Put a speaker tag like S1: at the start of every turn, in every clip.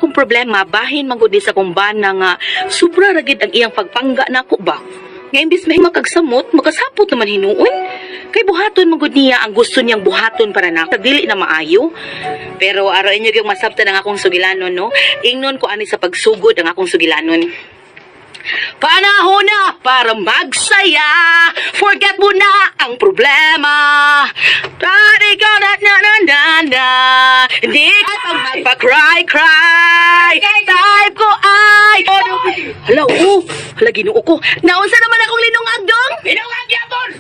S1: akong problema bahin man gud ni sa kong bana nga sobra ra gid ang iyang pagpangga nako ba. Nga imbis mahima kag samot, makasapot naman hinuon. Kay buhaton man gud niya ang gusto niyang buhaton para nako. Dili na maayo. Pero araw inyo gyud masabtan ang akong sugilanon, no? Ingnon ko ani sa pagsugod ang akong sugilanon. Panahon na para magsaya. Forget mo na ang problema. Tari ka na na na na na. Hindi ka pa magpa-cry cry. Type ko ay. Hala, oh. Hala, ginoo ko. Naunsa naman akong linungag dong?
S2: Linungag yapon!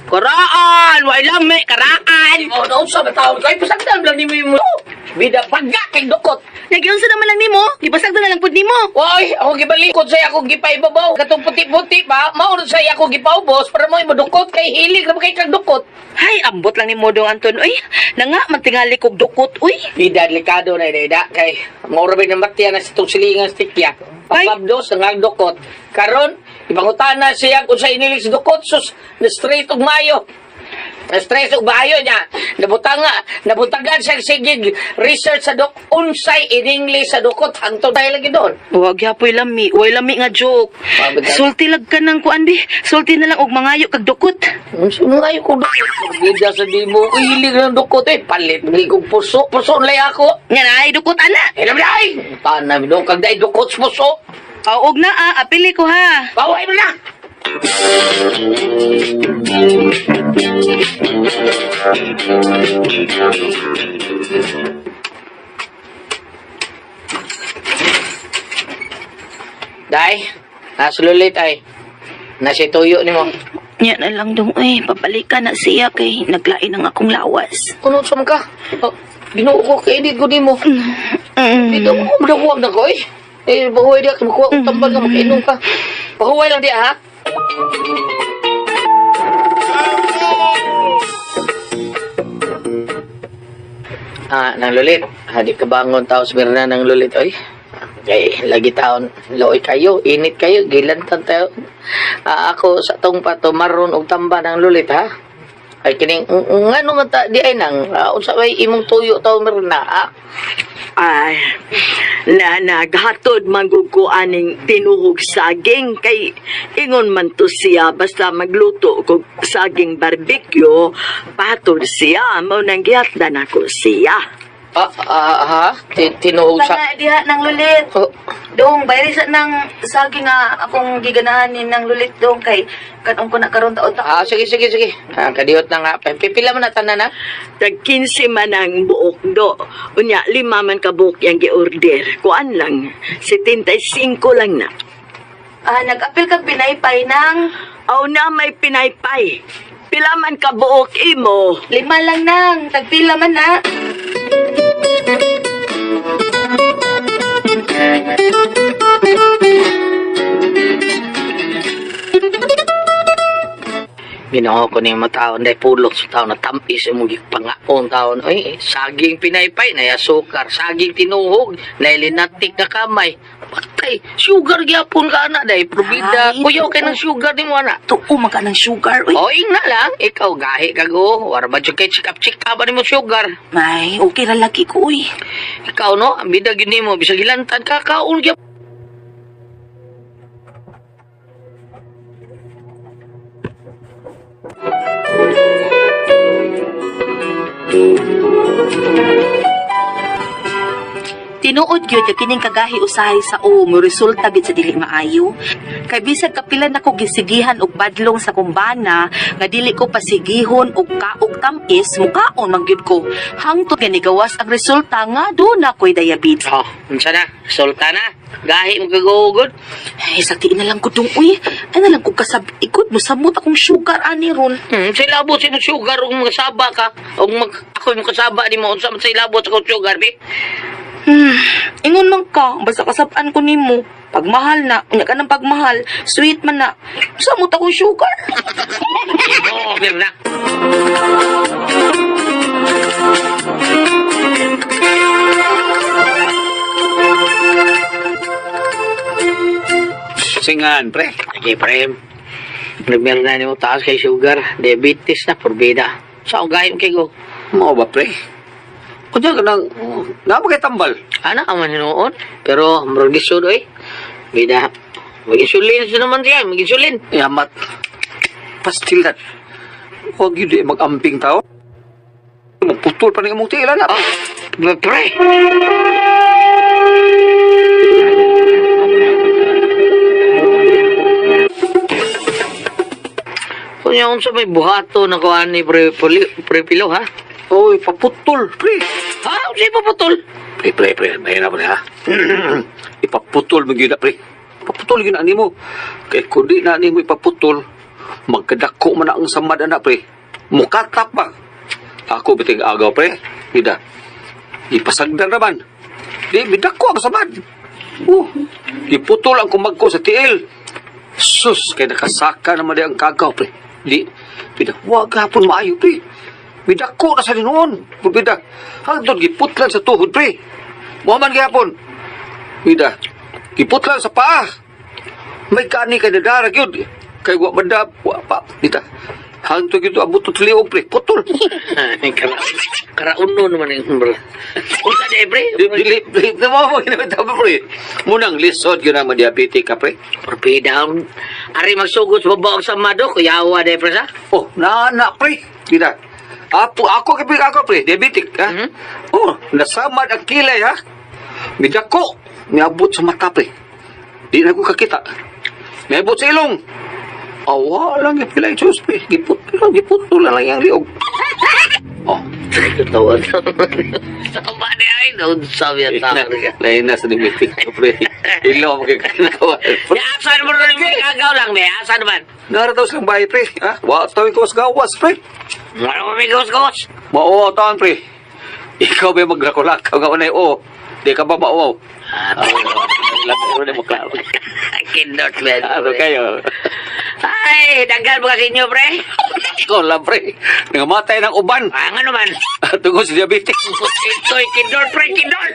S1: Karaan! Way lami, karaan!
S2: Oh, naunsa ba taon kay pasagdan lang nimo mo. Bida pagga kay dukot.
S1: Nagyunsa naman lang nimo? Gipasagdan na lang pud nimo.
S2: Oy, ako gibalikod sa ako gipaibabaw. Katong puti-puti ba, mao na sa ako gipaubos para mo madukot kay hilig ra ba kay kag dukot.
S1: Hay, ambot lang nimo dong Anton. Uy, nanga mantingali kog dukot, uy.
S2: Bida delikado na ida kay mao ra ba namatya na sa itong silingan sa tikya.
S1: Ay.
S2: Pagpabdos ang dukot. Karon ipangutana siya kung sa inilig sa dukot sus na straight og mayo. Na-stress og maayo niya. Nabutang nga, nabutagan siya sige research sa duk unsay in English sa dukot hangtod tayo lagi doon.
S1: Wag yapoy lami, way lami nga joke.
S2: Pabigay.
S1: Sulti lag ka ng kuan bi. Sulti na lang og mangayo kag dukot.
S2: Unsa mo kayo kung dukot? Bida sa di mo, hilig ng dukot eh. Palit, hindi kong puso. Puso na ako.
S1: Nga na ay dukot ana.
S2: Eh, naman ay! Tanan, minong kag dahil dukot sa puso.
S1: Og na ah, apili ko ha.
S2: Baway mo na! Day, nasa lulit ay. Nasa tuyo ni mo.
S1: Nya na lang dong uy, pabalikan na siya kay naglain ang akong lawas.
S2: Kuno sa man ka? Oh, Ginoo ko, kay edit ko ni mo. Dito ko, madakuwag na ko eh. Eh, bahuway diya, makuha ko tambal ka, makainom ka. Bahuway lang diya, ha? Ah, nang lulit. Hadi ka bangon tao sa Mirna nang lulit, oy. Kay lagi taon, looy kayo, init kayo, gilantan tayo. Ah, ako sa tong pato maron og tamba ng lulit, ha? Ay kining ngano man ta di ay nang unsa may imong tuyo taw Mirna, ah?
S3: Ay, na naghatod man gud ko aning tinuhog saging kay ingon man to siya basta magluto kog saging barbecue patol siya mao nang gihatdan ako siya.
S2: Ah, ah, ha? Tinuhog sa.
S1: Tanga diha nang lulit.
S2: Oh,
S1: Dong, bayri sa nang saging nga akong giganahan ni nang lulit dong kay kanong ko na karon taon ta.
S2: ah, sige, sige, sige. Ah, kadiyot na nga. Pipila mo na tanan, ha?
S3: Tag 15 man ang buok do. Unya lima man ka buok yang giorder. Kuan lang 75 lang na.
S1: Ah, nag-apil kag pinaypay nang
S3: Aw na may pinaypay. Pila man ka buok imo.
S1: lima lang nang tagpila man na.
S2: Ginoo ko ni mga taon dahil pulok sa taon na tampis imong gipangaon taon. Oy, saging pinaypay na sukar, saging tinuhog, na linatik na kamay. Patay, sugar gyapon ka ana dahil probida.
S1: Ay,
S2: Kuyaw kay
S1: tuo.
S2: ng sugar nimo ana.
S1: Tuo man ka ng sugar uy.
S2: O, ing na lang. Ikaw, gahi ka go. Wara ba dyan kay check up ba nimo sugar?
S1: May, okay ra lagi ko uy.
S2: Ikaw, no? Ang bida gyud nimo. Bisag gilantan ka, kaon gyapon.
S1: Tinuod gyud kay kining kagahi usahay sa o mo resulta gid sa dili maayo. Kay bisag kapila nako gisigihan og badlong sa kumbana nga dili ko pasigihon og kaog tamis mukaon man gyud ko. Hangtod nga nigawas ang resulta nga duna ko'y diabetes.
S2: Oh, unsa na? Sultana? Gahi mo kagugod?
S1: Ay, sa tiin na lang ko dong uy. Ay na lang ko kasab ikot mo samot akong sugar ani ron.
S2: Sa ilabot sa imong sugar ug mga saba ka. Ug mag ako imong kasaba nimo unsa man sa ilabot sa akong sugar bi?
S1: Ingon man ka, basta kasab-an ko nimo. Pagmahal na, unya ka ng pagmahal, sweet man na. Samot akong sugar.
S2: Imo, Mirna.
S4: Singan, pre.
S2: Okay, pre. Mirna nimo taas kay sugar, diabetes na porbida. Sa gahi mo kay go.
S4: Mao ba, pre? Kunya ka nang, naa ba kay tambal?
S2: Ana man hinuon. Pero murag lisod oy. Bida. Mag-insulin siya naman siya, mag-insulin.
S4: Yamat. Pastilan. Huwag yun di mag-amping tao. Magputol pa ng imong tiila na.
S2: Oh, pre. Kunya unsa may buhato na kuan ni pre, pre Pilo ha?
S4: Oy, paputol, pre.
S2: Ha, unsa paputol?
S4: Pre, pre, pre, may na pre, ha? Ipaputol mo gyud na, pre. Paputol gyud na nimo. Kay kun di na nimo ipaputol, magkadako man na ang samad ana, pre. Mukatap pa. Ako biting agaw, pre. Bida. Ipasagdan naman. Di, bidako ang samad. Oh, iputol ang kumagko sa tiil. Sus, kay nakasaka naman di ang kagaw, pre. Di, bida, wag hapon maayo, pre. Bidako na sa noon. Bida, hangtod giputlan sa tuhod, pre. Muhaman gihapon. Bida, giputlan sa paa. May kani kay nadarag yun. Kay wa banda, wa pa. Bida, hangtod yun abot sa liog, pre. Putol.
S2: Kara karauno naman yung bro. Unsa di pre?
S4: Di, dili, di, di, mo mo ginamit pre. Munang lisod yun ang diabetic ka, pre.
S2: Pre down. Ari magsugod sa babaw sa mado, kuyawa di pre sa.
S4: Oh, na na pre. Bida. Apo ako kay ako pre, diabetic ha.
S2: Mhm.
S4: Oh, nasamad ang kilay ha. Midako, miabot sa mata pre. Di na ko kakita. Miabot sa ilong. Awa lang yung pilay sus pre. Giputol lang, giputol lang yung liog. Oh,
S2: Katawa. Sama di ay unsa biya ta.
S4: lain na sa diabetic ko pre. Ilaw makikanawa.
S2: Ya, asa naman rin may kagaw lang, be. Asa naman?
S4: Narataw silang bahay pre. Ha? Wa tawin ko sa gawas pre.
S2: Wala mo may gawas-gawas.
S4: Mauaw taon pre. Ikaw ba maglakulakaw nga unay o? Di ka ba mauaw?
S2: Ah,
S4: Pero di mo klaro.
S2: Kindot, man.
S4: Ano kayo?
S2: Ay, daghan ba kasi inyo, pre?
S4: Ikaw lang pre. Nangamatay ng uban.
S2: Ah, nga naman.
S4: Tungkol sa diabetes.
S2: Ito'y kindot, pre, kindot!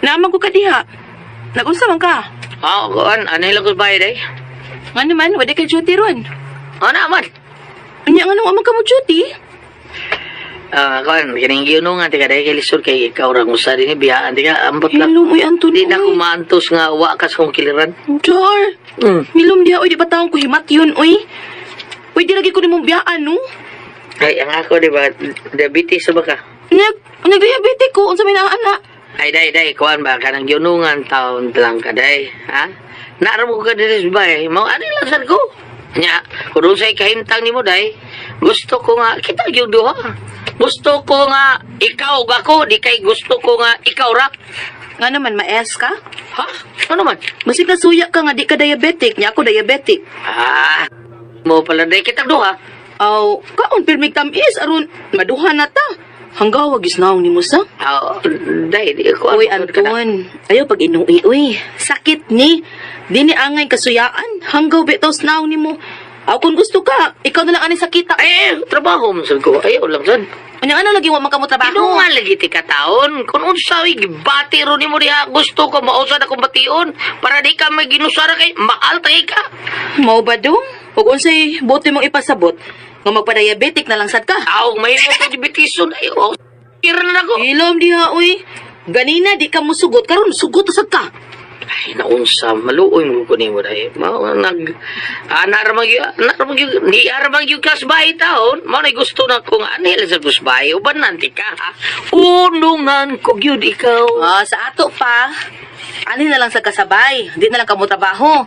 S1: Naman ko ka diha. Nagunsa man ka?
S2: Ah, kuan, ano yung lagos bayad eh?
S1: Nga naman, wala kay duty ron.
S2: Ah, naman.
S1: Unya nga nung amang ka mo duty?
S2: Ah, kuan, kining giyunungan, tika, dahil kay lisod kay ikaw rang usa din, eh, biyaan, tika, ambot lang.
S1: Hilom, uy, Anton,
S2: Di na
S1: uy.
S2: kumaantos nga, wa kas kong kiliran.
S1: Char! Milom diha, uy, di ba taong ko himat yun, uy? Uy, di lagi ko nimong biyaan, no?
S2: Ay, ang ako, di ba, diabetes ba ka?
S1: Nag, nag-diabetic ko, unsa may naa
S2: Ay, day, day, kuan ba, kanang yunungan taon lang ka, day, ha? Naaram ko ka diri sa bay, mao ano lang sad ko? Nya, kung unsay kahimtang nimo day, gusto ko nga, kita gyud duha. Gusto ko nga, ikaw ug ako, di kay gusto ko nga, ikaw ra.
S1: Nga naman, ma-S ka?
S2: Ha? Ano man?
S1: Basig nasuya ka nga, di ka diabetic, nya ako diabetic.
S2: Ah, mo pala day, kita duha.
S1: Aw, kaon pirmig tamis, aron, maduha na ta. Hanggaw, wag isnaong nimo sa.
S2: Ah, day, di ko.
S1: Uy, Anton, ayaw pag inuwi, uy. Sakit ni. Di ni angay kasuyaan. Hanggaw bitaw snaong nimo. Aw, kung gusto ka, ikaw na lang ani sakita.
S2: Ay, eh, trabaho mo sad ko. Ayaw lang sad.
S1: Ano ano lagi wa man ka mo trabaho?
S2: Tinunga lagi ti kataon. Kung unsa oy gibati ro nimo diha, gusto ko mausa na kong bation para di ka may ginusara kay maal tay ka.
S1: Mao ba dong? Ug unsay bote mong ipasabot nga magpa-diabetic na lang sad ka.
S2: Aw, may mo ko diabetison ay oh. Kira na ko.
S1: Ilom diha uy. Ganina di ka musugot karon sugot sad ka.
S2: Ay, naunsa maluoy mo ko nimo dai. Mao nag ana ra mag ana ra mag ni ara mag class bahay taon. Mao na gusto na ko nga ani sa class bahay uban nanti ka. ha? Unungan ko gyud ikaw.
S1: Ah, sa ato pa. Ani na lang sa kasabay, di na lang ka mo trabaho.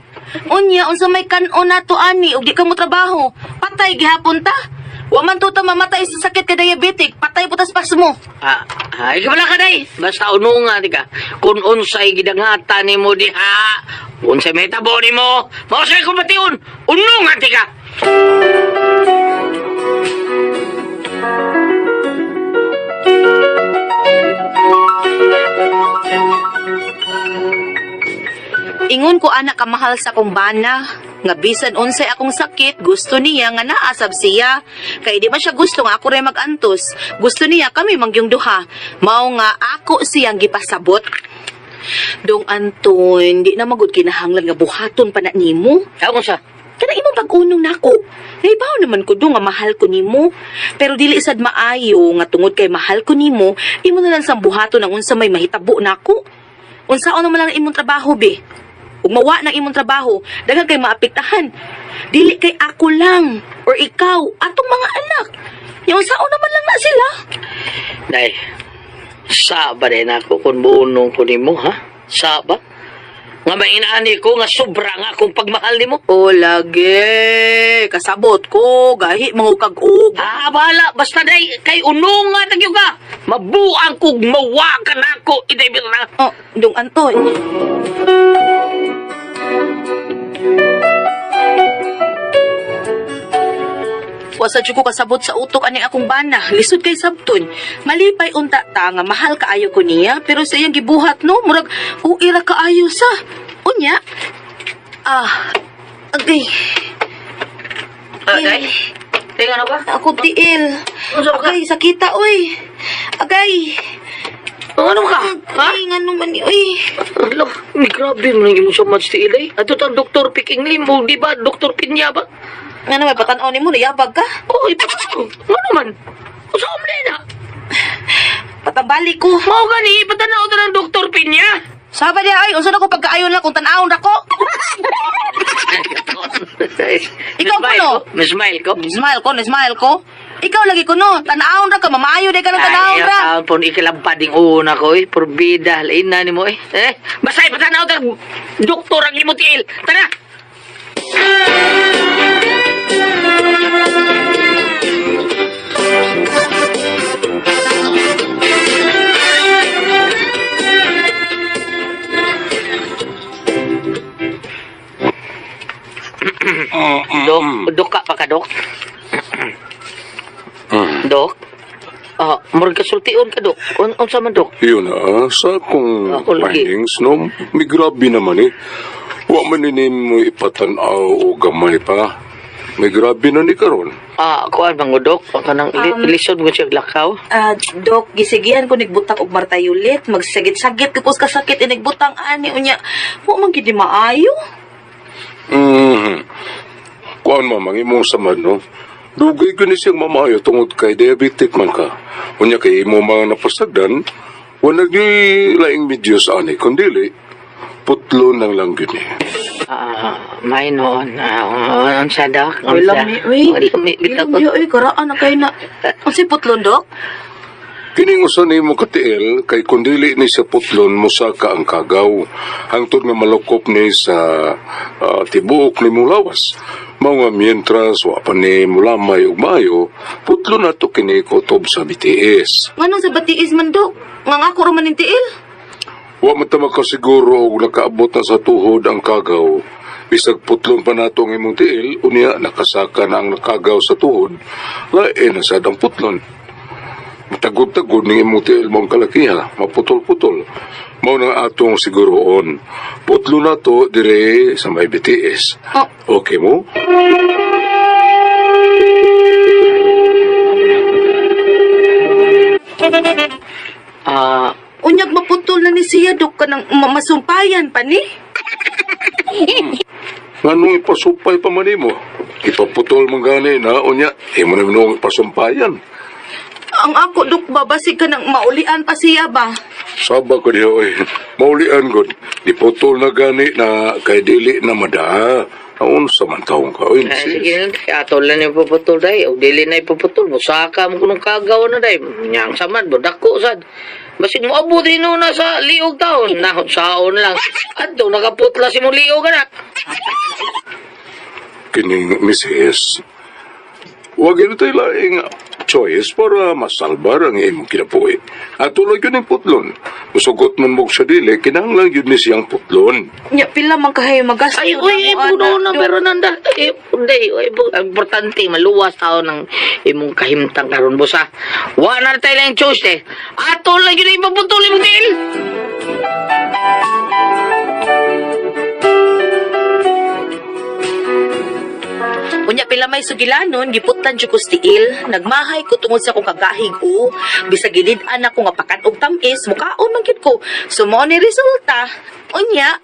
S1: Unya unsa may kan-on nato ani ug di ka mo trabaho. Patay gihapon ta. Wa man to ta mamatay sa sakit kay diabetic, patay po tas pas mo.
S2: Ah, ay wala ka day. Basta unungan di ka. Kung unsay gidangatan nimo diha, unsay may tabo nimo, mao say kumbation. Unungan ti ka.
S1: Ingon ko ana kamahal sa akong bana nga bisan unsay akong sakit, gusto niya nga naasab siya. Kay di man siya gusto nga ako ray magantos. Gusto niya kami mangyong duha. Mao nga ako siyang gipasabot. Dong Anton, di na magud kinahanglan nga buhaton pa na nimo.
S2: Ako sa.
S1: Kana imong pag-unong nako. Naibaw naman ko do nga mahal ko nimo. Pero dili sad maayo nga tungod kay mahal ko nimo, imo na lang sang buhaton ang unsa may mahitabo nako. Unsaon naman lang ang imong trabaho be? Ug mawa ng imong trabaho, daghan kay maapektahan. Dili kay ako lang or ikaw, atong mga anak. Yung unsaon naman lang na sila.
S2: Day, sa ba rin ako kung buunong ko nimo, ha? Sa ba? Nga mainaani ko, nga sobra nga akong pagmahal nimo.
S1: O lagi, kasabot ko, gahi mangukag-ug.
S2: Ah, bahala. Basta day, kay unong nga tagyo ka. Mabuang kog mawa ka nako, Inday Mirna.
S1: Oh, Dong Anton. Wasa jud ko kasabot sa utok ani akong bana. Lisod kay sabton. Malipay unta ta nga mahal kaayo ko niya pero sa iyang gibuhat no murag uira kaayo sa. Unya. Ah. Agay.
S2: Ah, day. Tingnan ba?
S1: Ako tiil.
S2: Unsa ba ka?
S1: Agay sakita oy. Agay.
S2: Ano ka? Ha?
S1: Ay, ngano man ni oy.
S2: Ala, ni grabe mo nang imong sa match ti Ilay. Ato tang Dr. Piking Lim, o di ba Dr. Pinya ba?
S1: Ngano may patan-aw nimo nayabag ka?
S2: Oy, ano man? Usa man na.
S1: Patambali ko.
S2: Mao gani ipatanaw ta ng Dr. Pinya.
S1: Saba diya ay, unsa na ko pagkaayon lang kung tan-awon ra ko. Ikaw
S2: Smile
S1: kuno.
S2: ko? Smile ko.
S1: Smile ko, smile ko. Ikaw lagi ko no, tan-awon ra ka, mamaayo di ka ng tan-awon ra.
S2: Ay, po ikilabad ding una ko eh. Porbida, lain na ni mo eh. Eh, basta ipatanaw ta doktor ang imong tiil. Tara! Dok, dok ka pa ka, dok? Dok? Ah, murag kasultion ka, dok. Unsa man, dok?
S5: Yun na, sa akong
S2: Ako lagi.
S5: findings, no, may grabe naman eh. Wa man ni mo ipatanaw o gamay pa. May grabe na ni karon.
S2: Ah, kuan bang dok? Kanang lisod mo siya lakaw.
S1: Ah, dok, gisigian ko nigbutang og martayulit, magsagit-sagit ko sa kasakit inigbutang ani unya. Wa man gid ni maayo.
S5: Kuan mamang imong samad, no? Dugay ko ni siyang mamayo tungod kay diabetic man ka. Unya kay imo mga napasagdan, wala gyud laing medyos ani kundili putlo nang lang gyud ni.
S2: Ah, may noon. Ah, unsa dok?
S1: Wala mi, uy.
S2: Wala mi bitaw.
S1: Wala mi, uy, karaan na kayo na. Unsay putlon, dok?
S5: Kining usa nimo katiil kay kundili ni sa putlon mosaka ang kagaw hangtod nga malukop ni sa tibuok ni lawas. Mao nga mientras wa pa ni mulamay ug maayo, putlo na to kini kutob sa BTS.
S1: Nganong sa batiis man, dok? Nga nga ako ra man ning tiil.
S5: Wa man ta makasiguro og nakaabot na sa tuhod ang kagaw. Bisag putlon pa nato ang imong tiil, unya nakasaka na ang nakagaw sa tuhod, lain na sad ang putlon. Matagod-tagod ning imong tiil mong kalakiha, maputol-putol. Mao nang atong siguroon. Putlo na to dire sa may BTS.
S1: Oh.
S5: Okay mo?
S2: Ah,
S1: Unyag maputol na ni siya, dok, kanang masumpayan pa ni.
S5: Nganong ipasumpay pa man nimo? Ipaputol man gani na unya, imo na nung ipasumpayan.
S1: Ang ako, dok, babasig ka ng maulian pa siya ba?
S5: Saba ko diha oy. Maulian gud. Diputol na gani na kay dili na madaa. Naunsa man taong ka oy.
S2: ay,
S5: sis.
S2: sige lang day. Ato lang yung puputol day. O dili na ipuputol. Musaka mo kunong kagaw na day. Nyang samad mo. Dako sad. Basig mo abot na sa liog taon. Nahot saon lang. Adto nakaputla si mo liog na.
S5: Kining misis. Wag yun tayo laing choice para masalbar ang imong kinabuhi. At tuloy yun ang putlon. Musugot man mo sa dili, kinahanglan yun ni siyang putlon.
S1: Nya, pila man kahayo magasto.
S2: Ay, uy,
S1: na mo,
S2: puno
S1: ana,
S2: na,
S1: Dok.
S2: pero nanda. Eh, hindi, uy, importante, maluwas tao ng imong kahimtang karon bosa. Wa na tayo lang choice, eh. Ato lang yun ipaputol imong tiil.
S1: Pila may sugilanon, giputlan jud ko sa tiil. Nagmahay ko tungod sa akong kagahig o. Bisag gilid-an ako nga pakan og tamis, mukaon man gyud ko. So mao ni resulta. Unya,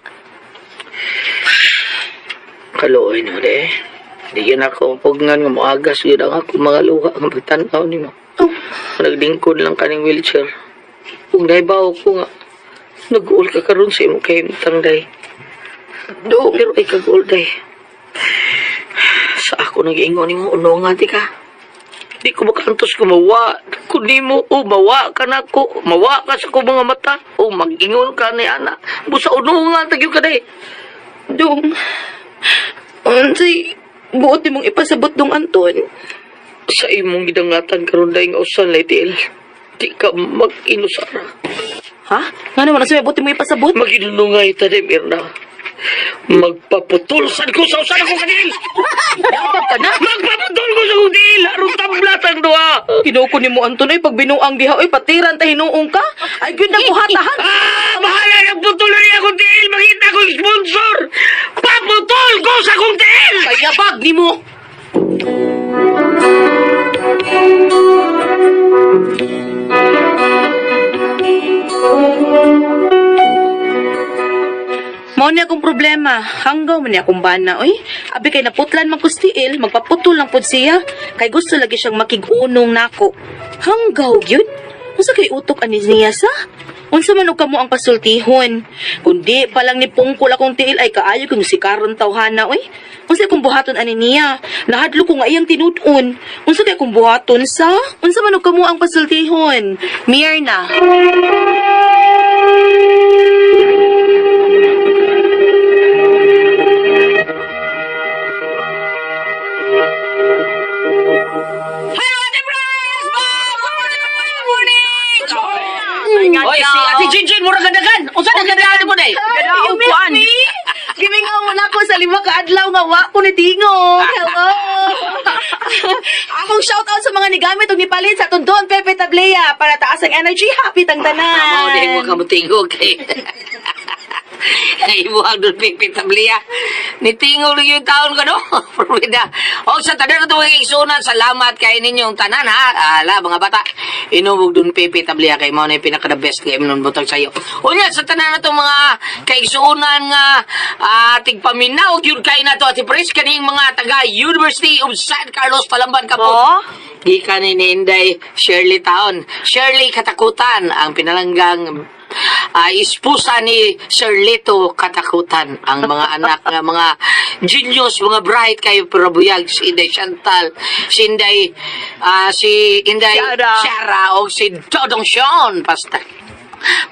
S2: Kaluoy no de. Di yun ako pugnan nga moagas yun ang ako mga luha nga pagtan-aw nimo.
S1: Oh.
S2: Nagdingkod lang kaning wheelchair. Kung naibaw ko nga, nag-uol ka karon sa imong kahimtang day.
S1: Do,
S2: Pero ay kag-uol day. Sa ako nag-ingon nimo unongan ti ka. Di ko makaantos gumawa. Kun nimo, o mawa ka na ko. Mawa ka sa ko mga mata. O mag-ingon ka ni ana. Busa unongan tagyo ka day.
S1: Dong. Unsay buot nimong ipasabot dong Anton?
S2: Sa imong gidangatan karon day nga usan lay tiil. Di ka mag-inusara.
S1: Ha? Nga naman ang buot nimo ipasabot?
S2: Maginunungay ta di Mirna. Magpaputol sad ko sa usan ako kanil.
S1: Dapat ka na.
S2: Magpaputol ko sa kong tiil. Aron tablat ang duha.
S1: Kinuko ko nimo Anton ay pag binuang diha oy patiran ta hinuong ka. Ay gyud na buhatahan.
S2: Ah, bahala nang putol na niya akong tiil. Makita ko yung sponsor. Paputol ko sa akong tiil.
S1: Kayabag nimo. Mao ni akong problema. Hanggaw man ni akong bana, oy. Abi kay naputlan man kus tiil, magpaputol lang pud siya. Kay gusto lagi siyang makig-unong nako. Hanggaw gyud. Unsa kay utok ani niya sa? Unsa man og kamo ang pasultihon? Kundi pa lang ni pungkol akong tiil ay kaayo kung si karon tawhana oy. Unsa kung buhaton ani niya? Nahadlo ko nga iyang tinud-on. Unsa kay kung buhaton sa? Unsa man og kamo ang pasultihon? Mirna.
S2: Oy, si Ate Jinjin, mura kadagan. Unsa na kadagan mo day?
S1: You miss me? Gimingaw mo na ako sa 5 ka adlaw nga wa ko ni Tingog. Hello. Akong shout out sa mga nigamit og nipalit sa Tondon Pepe Tablea para taas ang energy, happy tang tanan.
S2: Mao di mo kamutingog kay. Ay mo ang doon pipitablia. Nitingog lang yung taon ka no. Florida. O sa tanan na itong igsunan, salamat kay ninyong tanan ha. Ala mga bata. Inubog doon pipitablia kay mao na yung pinaka the best kay nun butang sayo. Unya sa tanan na itong mga kaigsunan nga tigpaminaw yun kay na to Ate Pres kaning mga taga University of San Carlos Talamban Kapot.
S3: Oh?
S2: Gikan ni Inday Shirley Taon. Shirley Katakutan ang pinalanggang esposa ni Sir Lito Katakutan. Ang mga anak nga mga genius, mga bright kayo pero buyag si Inday Chantal, si Inday si Inday
S3: Ciara.
S2: Ciara o si Dodong Sean. Basta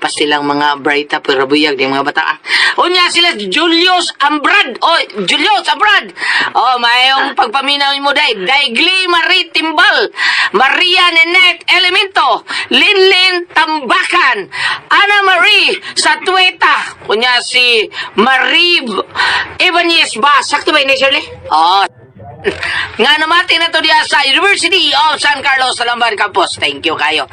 S2: pastilang mga bright pero buyag di mga bata. Unya sila Julius Ambrad. O Julius Ambrad. O mayong pagpaminaw mo day. Daigli Marie Timbal, Maria Nenet Elemento, Linlin Tambakan, Ana Marie Satueta. Unya si Marie Ibanez ba? Sakto ba ini Shirley? Oh, nga namati na to diya sa University of San Carlos Talamban Campus. Thank you kayo.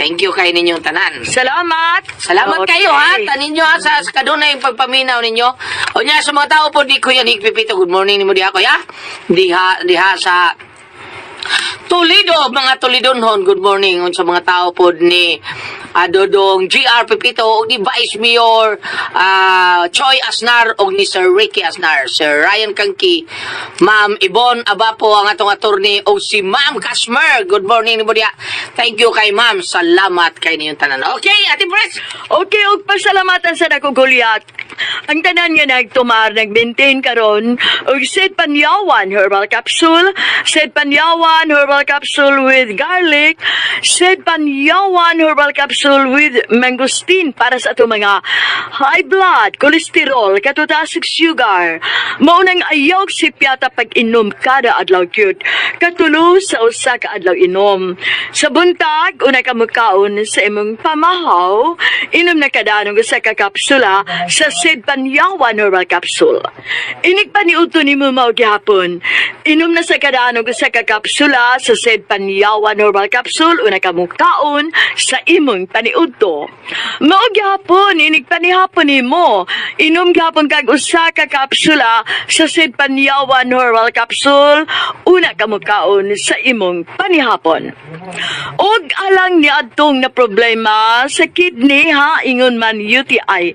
S2: Thank you kayo ninyong tanan.
S3: Salamat.
S2: Salamat
S3: Okay.
S2: kayo ha. Tanin nyo ha sa kadunay yung pagpaminaw ninyo. O niya sa mga tao po di Kuya Nick Pipito. Good morning nimo diha kuya. Diha diha sa Toledo, mga Toledonhon, good morning unsa mga tao pod ni Dodong GR Pipito og ni Vice Mayor Choi Asnar og ni Sir Ricky Asnar, Sir Ryan Kangki, Ma'am Ibon Abapo ang atong attorney og si Ma'am Kasmer. Good morning nimo diha. Thank you kay Ma'am. Salamat kay ninyong tanan. Okay, Ate Pres.
S3: Okay, og pasalamatan sa dako Goliath. Ang tanan nga nagtumar, nag-maintain karon og Sid Panyawan herbal capsule, Sid Panyawan herbal capsule with garlic, Sid Panyawan herbal capsule with mangosteen para sa atong mga high blood, cholesterol, katutasig sugar. Mao nang ayaw si piyata pag-inom kada adlaw gyud. Katulo sa usa ka adlaw inom. Sa buntag, una ka mukaon sa imong pamahaw, inom na kadanong usa ka kapsula sa Sid Panyawan herbal capsule. Inig pa ni uto nimo mao gihapon. Inom na sa kadanong usa ka kapsula sa Sid Panyawan herbal capsule, una ka mukaon sa imong paniudto. Mao gyapon inig panihapon nimo. Inom gyapon kag usa ka kapsula sa Sid Panyawan Herbal Capsule una ka mokaon sa imong panihapon. Og alang ni adtong na problema sa kidney ha, ingon man UTI.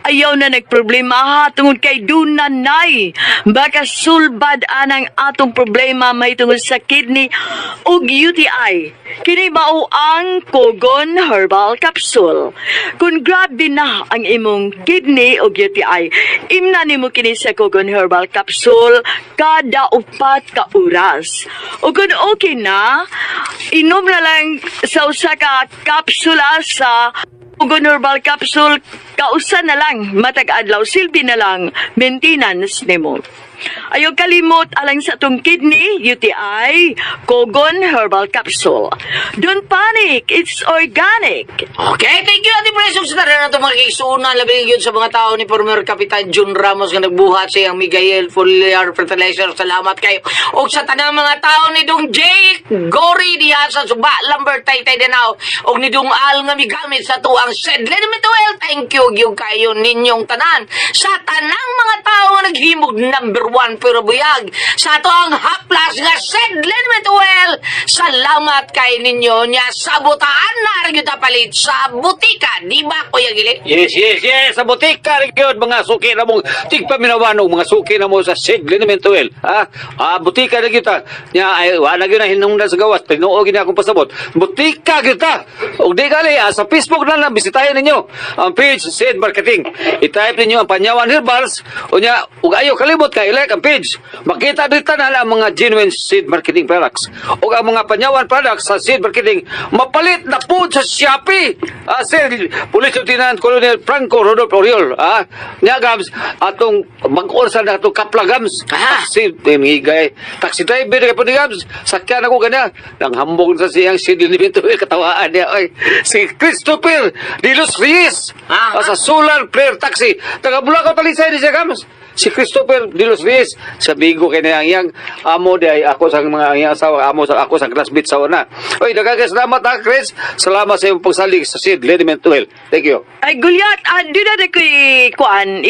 S3: Ayaw na nagproblema ha, tungod kay dunanay. Baka sulbad anang atong problema may tungod sa kidney ug UTI. Kini mao ang Kogon Herbal Capsule. Kung grabe na ang imong kidney o UTI, imna nimo kini sa Kogon Herbal Capsule kada 4 ka oras. O kung okay na, inom na lang sa usa ka kapsula sa Kogon Herbal Capsule, kausa na lang matag adlaw, silbi na lang maintenance nimo. Ayaw kalimot alang sa atong kidney, UTI, Kogon Herbal Capsule. Don't panic, it's organic.
S2: Okay, thank you, Ate Pres. Sa tanan nato mga kaigsuonan, labi yun sa mga tao ni former Kapitan Jun Ramos nga nagbuhat sa iyang Miguel Foliar Fertilizer. Salamat kayo. O sa tanang mga tao ni Dong Jake Gori diha sa Suba, Lambert, Taytay, Danao. O ni Dong Al nga migamit sa tuang Sed Liniment Oil. Thank you, gyud kayo ninyong tanan. Sa tanang mga tao nga naghimog number 1 pero buyag. Sa ato ang haplas nga Sed Liniment Oil. Salamat kay ninyo niya sabutaan na rin yung palit sa butika. Di ba, Kuya Gili?
S4: Yes. Sa butika rin yun, mga suki na mong tigpaminawan mga suki na mo sa Sid Liniment Oil. Ha? Ah, butika na kita. Nya, ay, wala gyud na hinungdan sa gawas. Tinuo gina akong pasabot. Butika kita. Og di gali, sa Facebook na lang, bisitahin ninyo ang page Sid Marketing. I-type ninyo ang Panyawan Herbals. Unya, ug ayo kalimot ka, i-like ang page. Makita dito na ang mga genuine Seed Marketing products. Ug ang mga Panyawan products sa Seed Marketing, mapalit na po sa Shopee. Sir, Police Lieutenant Colonel Franco Rodolfo Oriol. Nya Gams, atong mag-orsa na atong kapla Gams. Taxi, migay. Taxi driver kay po ni Gams. Sakyan ako ganya. Nang hambog sa siyang Seed Liniment Oil, katawaan niya. Oy, si Christopher de los Reyes. Sa Solar Player Taxi. Taga Bulacan Talisay ni siya Gams. Si Christopher de los Reyes sa Bigo kay niyang yang amo di ay ako sa mga iyang asawa amo sa ako sa classmate sa una. Oy, daghang salamat ha, Chris. Salamat sa iyong pagsalig sa Seed Liniment Oil. Thank you.
S3: Ay, Gulyat, di na ko kuan,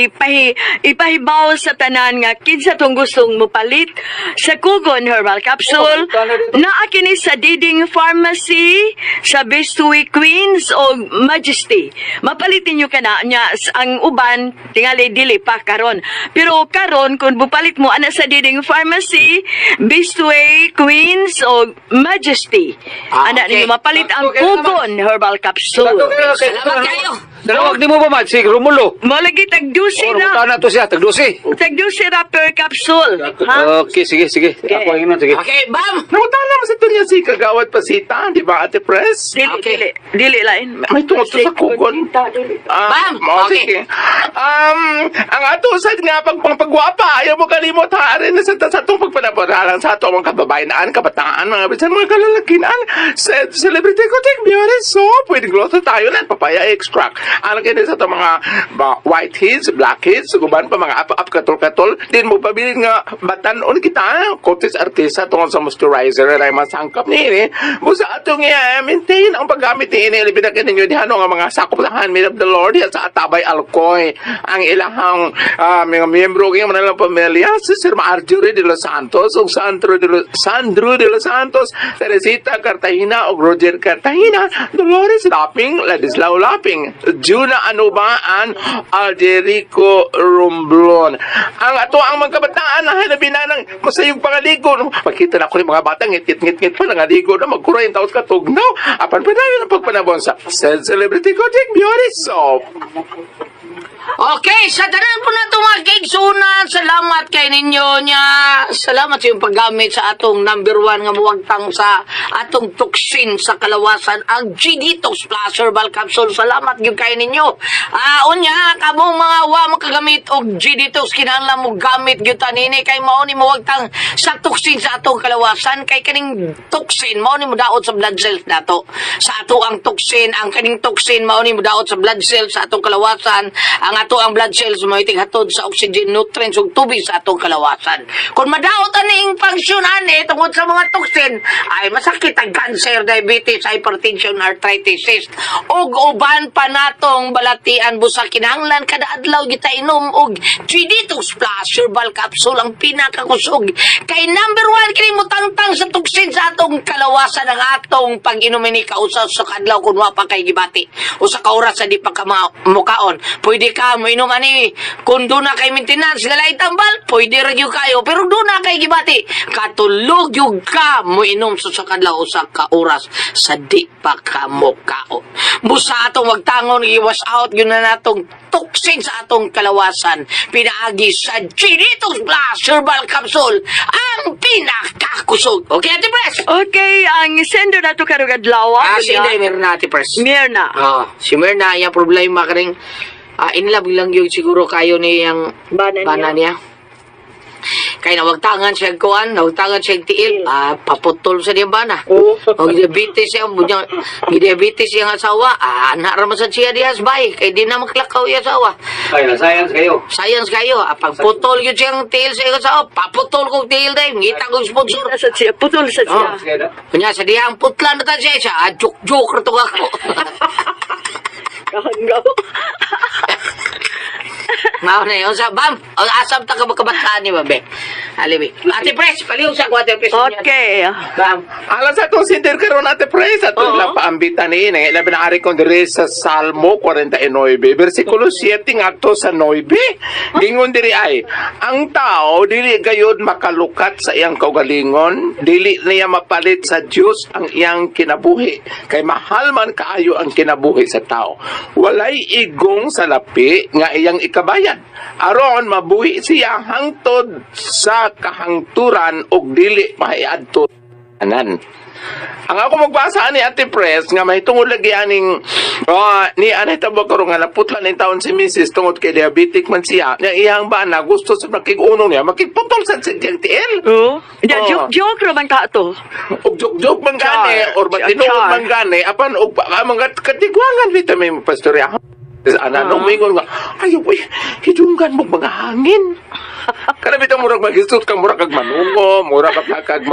S3: ipahibaw sa tanan nga kinsa tong gustong mupalit sa Kugon Herbal Capsule.
S4: Oh,
S3: Naa kini sa Diding Pharmacy, sa Bestway Queens o Majesty. Mapalit ninyo kana nya ang uban tingali dili pa karon. Pero karon kung bupalit mo ana sa Diding Pharmacy, Bestway Queens o Majesty. Ana ninyo mapalit ang
S4: Okay naman.
S3: Kugon Herbal Capsule.
S2: Salamat kayo.
S4: Dalawag ni mo ba man si Romulo?
S3: Malagi tagdusi
S4: Oh,
S3: na.
S4: na to siya, tagdusi.
S3: Tagdusi ra per capsule. Ha?
S4: Okay, sige, sige. Ako ang inon, sige.
S2: Okay, bam!
S6: Namutana naman sa tunya si Kagawad Pasita, di ba, Ate Pres?
S3: Dili, dili, dili lain.
S6: May tungod to sa kugon.
S2: Bam!
S6: Mao,
S2: Okay.
S6: sige. Ang ato sa nga pag pagwapa, ayaw mo kalimot ha, rin sa atong pagpanaboralan sa ato mga kababayan, kabataan, mga bisan mga kalalakian, sa Celebrity Kotek Beauty Soap with glutathione at papaya extract. Ano kini sa ato mga ba, whiteheads, blackheads, guban pa mga up-up katol-katol, din mo pabilin nga batanon kita, Cotis Artista tungkol sa moisturizer na masangkap ni ini. Busa atong i-maintain ang paggamit ni ini. Labi na ninyo diha no, nga mga sakop sa Handmaid of the Lord diha sa Atabay Alcoy. Ang ilahang mga miyembro kay mga pamilya si Sir Marjorie de los Santos ug Sandro de los Santos, Teresita Cartagena ug Roger Cartagena, Dolores Laping, Ladislao Laping, Juna Anubaan, Alderico Romblon. Ang ato ang mga kabataan na hanabi na ng masayong pangaligo. Makita na ko ni mga bata, ngit ngit ngit pa nangaligo na magkuray ang taos katugnaw. Apan pa na ang pagpanabon sa Celebrity Kojic Beauty Soap.
S2: Okay, sa tanan po na ito mga kaigsunan, salamat kay ninyo niya. Salamat sa iyong paggamit sa atong number 1 nga muwagtang sa atong toxin sa kalawasan, ang G-Detox Plus Herbal Capsule. Salamat gyud kay ninyo. Unya, kamong mga wa makagamit og G-Detox, kinahanglan mo gamit gyud tanini kay mao ni muwagtang sa toxin sa atong kalawasan kay kaning toxin mao ni modaot sa blood cells nato. Sa ato ang toxin, ang kaning toxin mao ni modaot sa blood cells sa atong kalawasan. Ang Ang ato ang blood cells mo hatod sa oxygen, nutrients ug tubig sa atong kalawasan. Kung madaot aning function ani tungod sa mga toxin, ay masakit ang cancer, diabetes, hypertension, arthritis, cyst, ug uban pa natong balatian. Busa kinahanglan kada adlaw kita inom og G-Detox Plus Herbal Capsule, ang pinakakusog kay number one kini mutangtang sa toxin sa atong kalawasan. Ang atong pag-inom ini kausa sa kadlaw kung wa pa kay gibati, usa ka oras sa di pa ka mukaon. Pwede ka moinom ani kung duna kay maintenance nga lain tambal, pwede ra gyud kayo, pero duna kay gibati, katulog gyud ka moinom sa usa ka adlaw, usa ka oras sa di pa ka mukaon. Busa atong wagtangon, i-wash out yun na natong toxin sa atong kalawasan pinaagi sa G-Detox Plus Herbal Capsule, ang pinakakusog. Okay, Ate Pres?
S3: Okay, ang sender nato karong adlaw.
S2: Si Inday Mirna, Ate Pres.
S3: Mirna.
S2: Oh, si Mirna, iyang problema kaning in love lang yun siguro kayo niyang
S3: Bana niya.
S2: bana niya. Kay nawagtangan siya kuan, nawagtangan siya tiil, paputol sa niyang bana.
S3: Oh.
S2: Og diabetes siya, bunyang diabetes siyang asawa, anak ra man sad siya diha sa bay, kay di na maklakaw iya asawa.
S4: Ay, na science kayo.
S2: Science kayo, pagputol yun siyang tiil sa iyang asawa, paputol kong tiil dahil, ngita kong sponsor.
S3: Sa siya, putol sa siya.
S2: Oh. Kunya sa diha ang putla na ta siya, siya, joke-joke ra to ako.
S3: Kahanggaw.
S2: Mao na yun. Sa, bam, ang asam ta ka makabataan ni babe. Alibi. Ate Pres, paliw sa ko, Ate Pres.
S3: Okay.
S2: Bam.
S6: Alam sa atong sinder karon, Ate Pres, atong
S3: Oo.
S6: lang paambitan ni ini. Labi na ari kong diri sa Salmo 49, versikulo 7 ngadto sa 9. Gingon diri ay, ang tao dili gayud makalukat sa iyang kaugalingon, dili niya mapalit sa Dios ang iyang kinabuhi. Kay mahal man kaayo ang kinabuhi sa tao. Walay igong sa lapi nga iyang ikabayad. Aron mabuhi siya hangtod sa kahangturan ug dili mahiadto anan. Ang ako magbasa ani, Ate Pres, nga mahitungod lagi aning ni anay tabo karon nga naputlan ning taon si Mrs. tungod kay diabetic man siya. Nya iyang bana gusto sa makig-unong niya, makigputol sa siyang tiil.
S3: Oh. Ya,
S6: Oo.
S3: joke, joke ra man ka to.
S6: Og joke-joke man gani
S3: Char.
S6: or matinuod
S3: Char.
S6: man gani apan og mga katigwangan vitamin pastorya. Ana no mingon nga ay uy hidunggan mo mga hangin. Kana bitaw murag maghisot ka, murag kag manungo, murag ka kag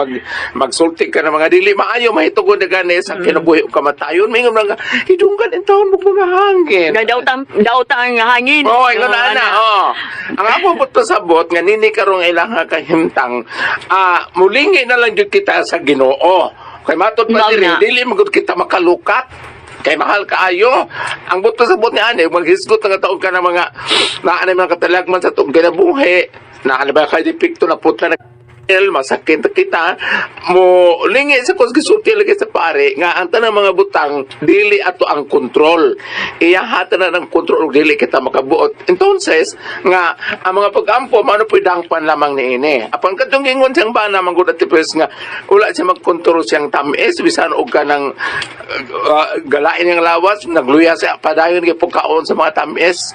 S6: magsulti ka ng mga dili maayo mahitungod na gani sa kinabuhi ug kamatayon. Mingon nga hidunggan in taon mo mga hangin.
S3: Nga daw tang hangin.
S6: Oh, ingon
S3: Oo,
S6: na ana, oh. Ang ako po pasabot nga nini karong ilang kahimtang, mulingi na lang jud kita sa Ginoo. Kay matod pa
S3: Mao
S6: diri,
S3: na.
S6: dili magud kita makalukat. Kay mahal kaayo. Ang buto sa ni ani, maghisgot nga taon ka ng mga naanay mga katalagman sa atong kinabuhi. Naanay ba kay depekto na putla na el masakit na kita mo lingi sa kung gisulti lagi sa pare nga ang tanang mga butang dili ato ang kontrol, iya hata na ng kontrol ug dili kita makabuot. Entonces nga ang mga pagampo mano po'y dangpan lamang niini. Apan kadtong gingon siyang bana manggod at tipes nga wala siya magkontrol siyang tamis bisan og kanang galain niyang lawas, nagluya siya padayon kay pagkaon sa mga tamis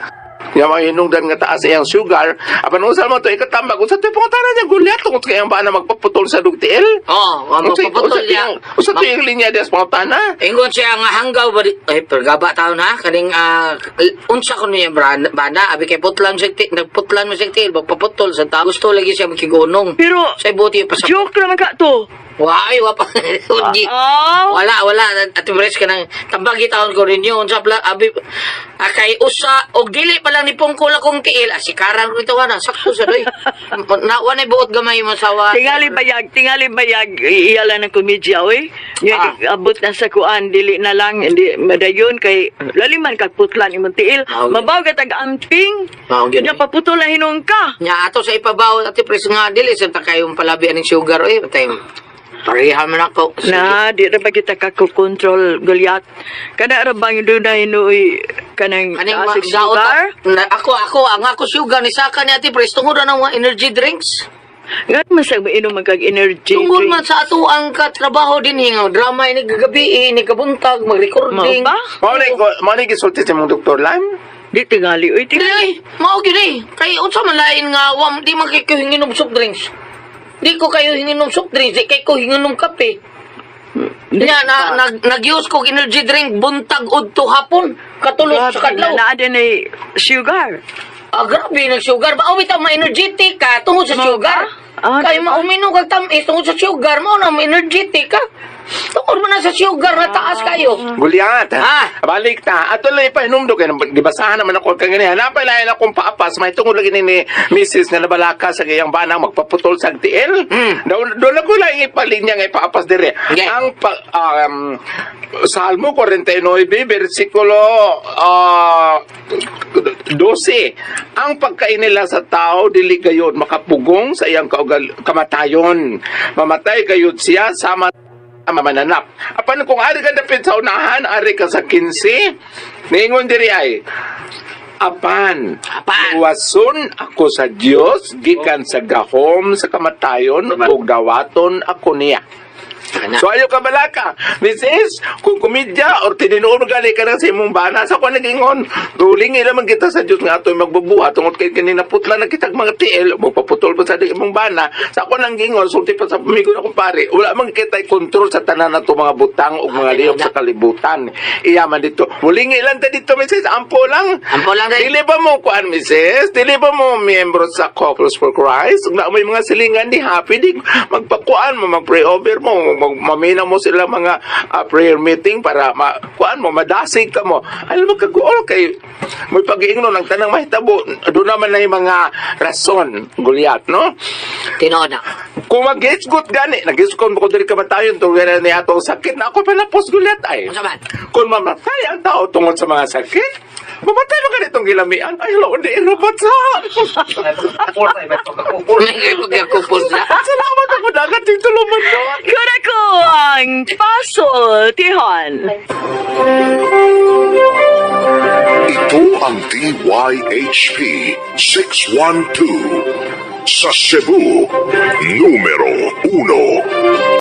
S6: nga mga hinungdan nga taas iyang sugar. Apan unsa man to ikatambag, unsa to pangutana niya gulyat tungod kay ang bana magpaputol sa dugtiil?
S2: Oh, ang magpaputol niya.
S6: Unsa to yung linya diya sa pangutana?
S2: Ingon siya nga hanggaw ba ay pergaba taon ha kaning unsa ko niya bana abi kay putlan siya nagputlan mo siya tiil magpaputol sa tao gusto lagi siya makigunong
S3: Pero,
S2: sa buti pa sa
S3: joke ra man ka to.
S2: Wai wa pa. Uji.
S3: Oh.
S2: Wala, wala. Ate Bres ka nang tambagi taon ko rin yun. Sa abi, kay usa, og dili pa lang ni pungkol akong tiil. Sikaran ko ito, wana. Sakto sa doy. Na, wanay buot gamay mo sawa.
S3: Tingali bayag, iya lang ng komedya, oy. Nga, abot na sa kuan, dili na lang, hindi, madayon, kay, laliman kag putlan imong tiil.
S2: Mao
S3: Mabaw ka tag-amping.
S2: Mao gyud,
S3: Nya,
S2: eh.
S3: paputol na hinong ka.
S2: Nya ato sa ipabaw, Ate Pres, nga dili sa ta kayong palabi aning sugar oy. Patay. Pareha man ako. Sige.
S3: Na, di ra ba kita kakukontrol, Goliath? Kana ra bang doon na hinuoy kanang
S2: Kaning
S3: taas og
S2: daot
S3: sugar?
S2: na, ako ang ako sugar ni saka ni Ate Pres tungod na ng mga energy drinks.
S3: Nga man sa mainom man kag energy
S2: Tungod man
S3: drinks.
S2: sa ato ang katrabaho din nga drama ini gagabi ini kabuntag mag-recording.
S3: Mao ba?
S6: Mao ni gisulti sa imong doktor Lam.
S3: Di tingali, oy, tingali.
S2: Dili, mao gyud eh. Kay unsa man lain nga wa di man kay ko hinginom soft drinks. Di ko kayo hinginom soft drinks, di kay ko hinginom kape. Nya na nag-use ko energy drink buntag udto hapon. Katulog sa kadlaw.
S3: Na din ay sugar.
S2: Ah, grabe ng sugar. Ba, bitaw ma-energetic ka tungod sa sugar.
S3: Ah,
S2: Kay
S3: di ba?
S2: mauminom kag tamis tungod sa sugar mo na energetic ka. Tungod man na sa sugar na taas kayo.
S6: Gulyat.
S2: Ah.
S6: Balik ta. Ato lang ipahinumdo kay gibasahan naman ako kang ganihan. Napay lain akong paapas may tungod lagi ni Mrs. nga nabalaka sa iyang bana magpaputol sa tiil. Doon doon ako lang ipalinya nga ipaapas dire.
S2: Okay.
S6: Ang pa, Salmo 49 bersikulo 12. Ang pagkainila sa tao dili gayod makapugong sa iyang kamatayon. Mamatay gayod siya sama mamananap. Apan kung ari ka dapit sa unahan, ari ka sa 15, niingon diri ay, apan,
S2: Apan.
S6: Wason ako sa Dios gikan sa gahom sa kamatayon ug dawaton ako niya.
S2: Ana.
S6: So ayo ka balaka. Mrs., kung komedya or tininuon gali ka na sa imong bana sa kuan nagingon, ruling ila man kita sa Dios nga atoy magbubuhat tungod kay kaninaputla na kitag mga tiil, magpaputol pa sa imong bana. Sa kuan nang gingon sulti pa sa amigo na kumpare, wala man kitay kontrol sa tanan nato mga butang ug mga lihok sa kalibutan. Iya man dito. Muling ilan ta dito, Mrs. Ampo lang.
S2: Ampo lang, day.
S6: Dili ba mo kuan, Mrs.? Dili ba mo miyembro sa Couples for Christ? Ug na may mga silingan di happy di magpakuan mo, mag-pray over mo, mamina mo sila mga prayer meeting para ma, kuan mo, madasig ka mo. Alam mo kaguol kay may pag-iingno ng tanang mahitabo. Doon naman na yung mga rason, Goliath, no?
S2: Tinuod na.
S6: Kung mag-isgot gani, nag-isgot mo ko diri kamatayon tungod na niya atong sakit na ako pala pos Goliath ay.
S2: Unsa man?
S6: Kung mamatay ang tao tungod sa mga sakit, mamatay mo ganitong gilamian. Ay, hello, hindi robot sa.
S2: Nagkupos na.
S6: Salamat ako dagat yung tuluman doon.
S3: Kuna ko ang pasultihan.
S5: Ito ang DYHP 612 sa Cebu, numero 1.